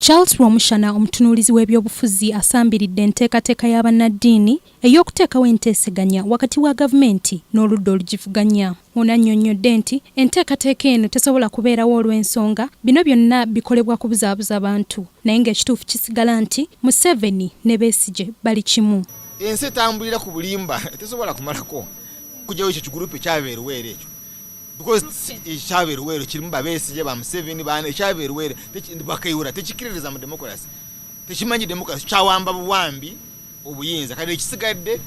Charles Rwomushana, omutunuulizi w'ebyobufuzi, asambiridde enteekateeka y'abannaddiini ey'okuteekawo enteeseganya wakati wa gavumenti n'oludda olugivuganya. Ono annyonnyodde nti enteekateeka eno tesobola kubeerawo olw'ensonga bino byonna bikolebwa kubuzaabuza bantu, naye ng'ekituufu kisigala nti Museveni ne Besigye bali kimu. Ensi etambulira ku bulimba tesobola kumalako kujjawo ekyo kigurupu ekyabeeruweero ekyo, because ekyabeeruweero kirimu babesigye ba Museveni bana. Ekyabeeruweero bakayura tekikiririza mu democracy, tekimanyi democracy, kyawamba buwambi obuyinza. Kati ekisigadde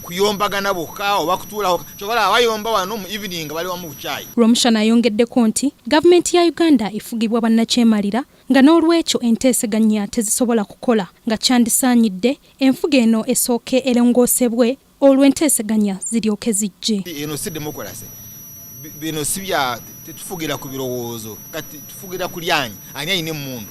kuyombagana bokka oba kutuulawo. Kyobala abayomba wano mu evening bali wamu bukyayi. Rwomushana ayongeddeko nti gavumenti ya Uganda efugibwa bannakyemalira, nga n'olwekyo enteeseganya tezisobola kukola, nga kyandisaanyidde enfuga eno esooke erongoosebwe, olwo enteeseganya ziryoke zijje. Eno si democracy, bino si bya tetufugira ku birowoozo, kati tufugira ku lyanyi ani alina emmundu.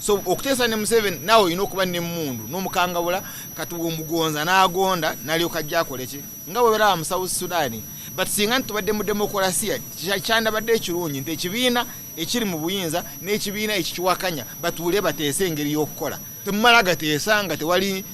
So okuteesa ne Museveni, naawe olina okuba nemmundu n'omukangabula. Kati omugonza n'agonda nalyoka ajja akole ki nga bwe mu South Sudan. But singa ntitubadde mu demokulasiya, kyandabadde ekirungi nti ekibiina ekiri mu buyinza n'ekibiina ekikiwakanya batuule bateese engeri y'okukola. Temumala gateesa nga tewali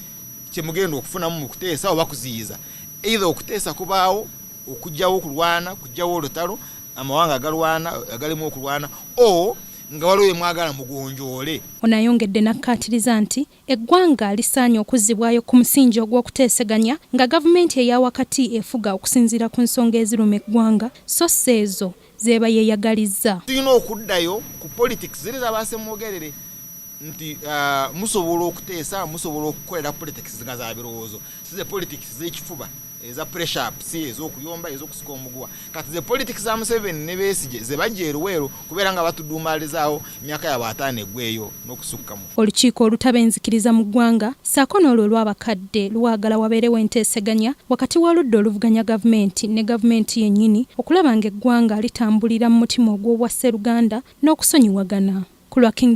kyemugenda okufunamu mu kuteesa oba kuziyiza. Either okuteesa kubaawo okugyawo okulwana, kugyawo olutalo, amawanga agalwana agalimu okulwana, o nga waliwo emwagala mugonjoole. Ono ayongedde n'akkaatiriza nti eggwanga lisaanye okuzzibwayo ku musingi ogw'okuteeseganya, nga gavumenti eya wakati efuga okusinziira ku nsonga eziruma eggwanga, so si ezo zeeba yeeyagalizza. Tulina okuddayo ku politics ziri zabasemwogerere nti musobola okuteesa, musobola okukolera politics nga za birowoozo, si ze politics z'ekifuba eza pressure ups, ez'okuyomba, ez'okusika omuguwa. Kati ze politics za Museveni ne Besigye ze bajja eruweero kubeera nga batuduumalizaawo emyaka yaabwe 50 eggweeyo n'okusukkamu. Olukiiko olutaba enzikiriza mu ggwanga ssaako n'olwo olw'abakadde lwagala wabeerewo enteeseganya wakati w'oludda oluvuganya gavumenti ne gavumenti yennyini, okulaba ng'eggwanga litambulira mu mutima ogw'obwasseruganda n'okusonyiwagana. Ku lwa Kingdom.